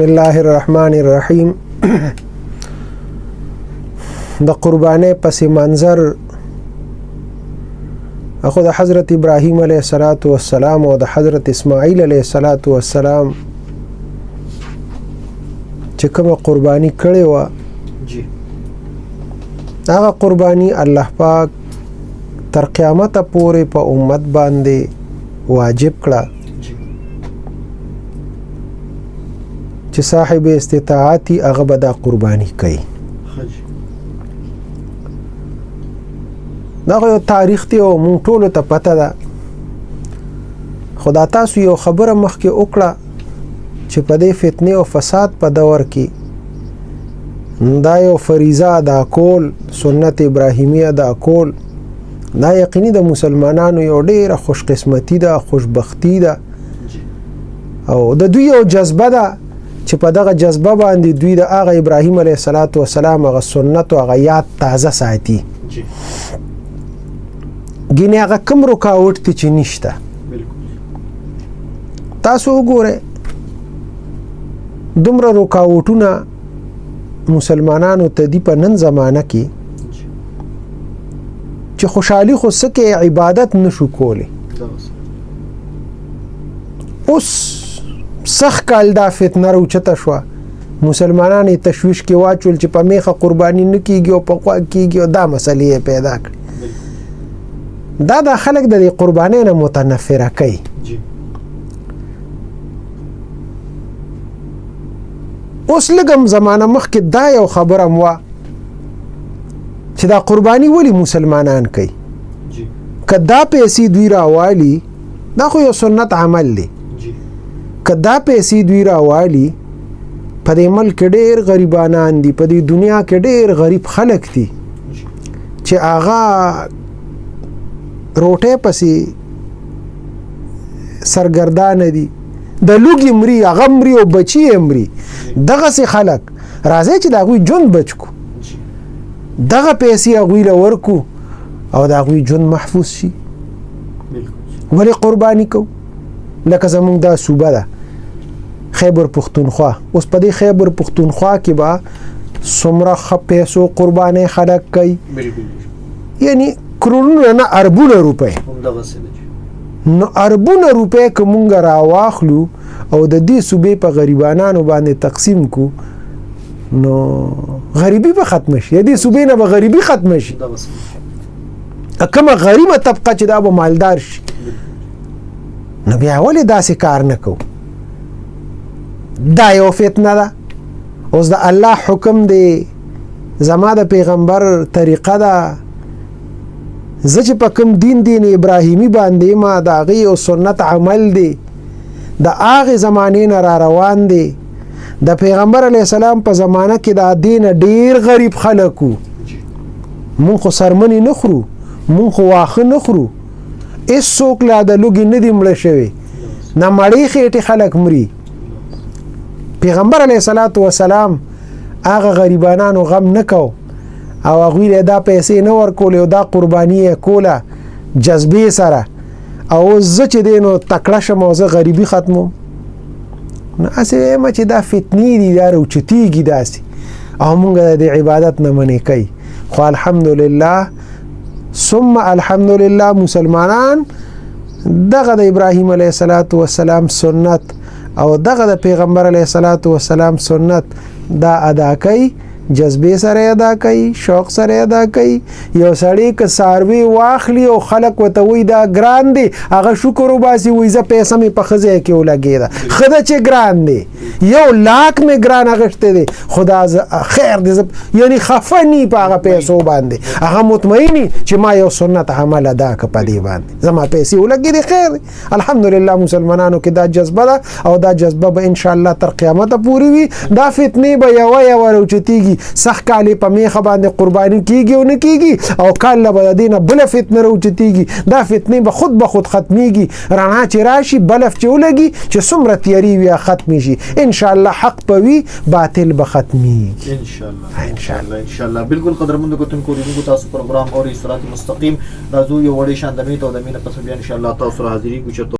الله الرحمن الرحیم. د قربانۍ پس منظر اخو د حضرت ابراهیم علیه الصلاۃ والسلام او د حضرت اسماعیل علیه الصلاۃ والسلام چې کومه قرباني کړې وه جی، هغه قرباني الله پاک تر قیامت پورې په امت باندې واجب کړه جی، چې صاحب استطاعتي هغه به دا قرباني کوي. ښه جی. دا خو یو تاریخ دی او مونږ ټولو ته پته ده. خو دا تاسو یو خبره مخکې وکړه چې په دې فتنې او فساد په دور کې دا یو فریضه ادا کول، سنت ابراهیمي ادا کول، دا یقیني د مسلمانانو یو ډیره خوشقسمتي ده، خوشبختی ده جی، او د دوی یو جذبه ده چې په دغه جذبه باندې دوی د هغه ابراهیم علیه الصلاة والسلام هغه سنت او هغه یاد تازه ساتي. جی، ګینه هغه کوم رکاوټ دی چې نشته. بالکل. تاسو وګورئ دومره رکاوټونه مسلمانانو ته دي په نن زمانه کې جی، چې خوشحالي خو سکه عبادت نشو کولی. دغه اوس سخ کال دا فتنه راوچته شوه، مسلمانان یې تشویش کې واچول چې په میخه قرباني نه کیږي او په غوا کیږي او دا مسلې یې پیدا کړې. بالکل. دا خلک د دې قربانۍ نه متنفره کوي. جی، اوس لږم زمانه مخکې دا یو خبره هم وه چې دا قرباني ولې مسلمانان کوي؟ جی، که دا پیسې دوی راوالي، دا خو یو سنت عمل دی. جی، که دا پیسې دوی راوالي، په دې ملک کې ډېر غریبانان دي، په دې دنیا کې ډېر غریب خلک دي جی، چې هغه روټۍ پسې سرګردانه دي، د لوږې مري، هغه مري او بچي یې مري. دغسې خلک راځئ چې د هغوی ژوند بچ کو، جی، دغه پیسې هغوی له ورکو او د هغوی ژوند محفوظ شي. بالکل. ولې قرباني کو؟ لکه زمونږ دا صوبه ده خیبر پښتونخوا، اوس په دې خیبر پښتونخوا کې به څومره ښه پیسو قربانۍ خلک کوي؟ بالکل. یعنی کرورونه نه، اربونه روپۍ. هم دغه څه ده. نو اربونه روپۍ که مونږ راواخلو او د دې صوبې په غریبانانو باندې تقسیم کو، نو غریبي به ختمه شي، د دې صوبې نه به غریبي ختمه شي. دغه څه. کومه غریبه طبقه چې دا به مالدار شي. نو بیا ولې داسې کار نه کوو؟ دا یو فتنه ده. اوس د الله حکم دی، زما د پیغمبر طریقه ده، زه چې په کوم دین، دین ابراهیمي باندې ما د هغې یو سنت عمل دی، د هغې زمانې نه را روان دی. د پیغمبر علیه السلام په زمانه کې دا دین ډیر غریب خلک وو. جی، مونږ خو څرمنې نه خورو، مونږ خو واښه نه خورو، هېڅوک لا د لوږې نه دي مړه شوي، نه مړې خېټې خلک مري. پیغمبر علیه الصلاة والسلام هغه غریبانانو غم نه کو او هغوی له دا پیسې نه ورکولې او دا قرباني یې کوله جذبې سره. او اوس زه چې دی نو تکړه شم او زه غریبي ختموم، نو هسې وایم چې دا فتنې دي، دا راوچتېږي داسې او مونږ د دې عبادت نه منې کوي. خو الحمدلله ثم الحمدلله مسلمانان دغه د ابراهیم علیه الصلاة والسلام سنت او دغه د پیغمبر علیه الصلاة والسلام سنت دا ادا کوي، جذبې سره ادا کوي، شوق سره ادا کوي. یو سړی که څاروي واخلي او خلک ورته وایي دا ګران دی، هغه شکر وباسي، وایي زه پیسه مې په ښه ځای کې ولګېده، ښه ده چې ګران دی، 1 لاک مې ګران اخیستی دی، خو دا خیر دی، یعنی خفه نی په هغه پیسو باندې، هغه مطمئني چې ما یو سنت عمل ادا کړ، په دې باندې زما پیسې ولګېدې، خیر دی. الحمدلله مسلمانانو کې دا جذبه ده او دا جذبه به انشاءالله تر قیامته پورې وي. دا فتنې به یوه یوه راوچتېږي، سخت کال یې په میخه باندې قرباني کیږي او نه کیږي، او کال له به د دې نه بله فتنه راوچتېږي. دا فتنې به خود به خود ختمیږي، رڼا چې راشي، بلف چې ولګي، چې څومره تیارې وي هغه ختمې شي انشاءالله. حق به وي، باطل به ختمیږي ان شاء الله. ان شاء الله. ان شاء الله. بالکل قدرمند کتونکو، لیدونکو، تاسو پروګرام اوري صراط مستقیم. راځو یو وړې شان د میت او د مینه پس بیا ان شاء الله تاسو سره حاضرېږو. چېرته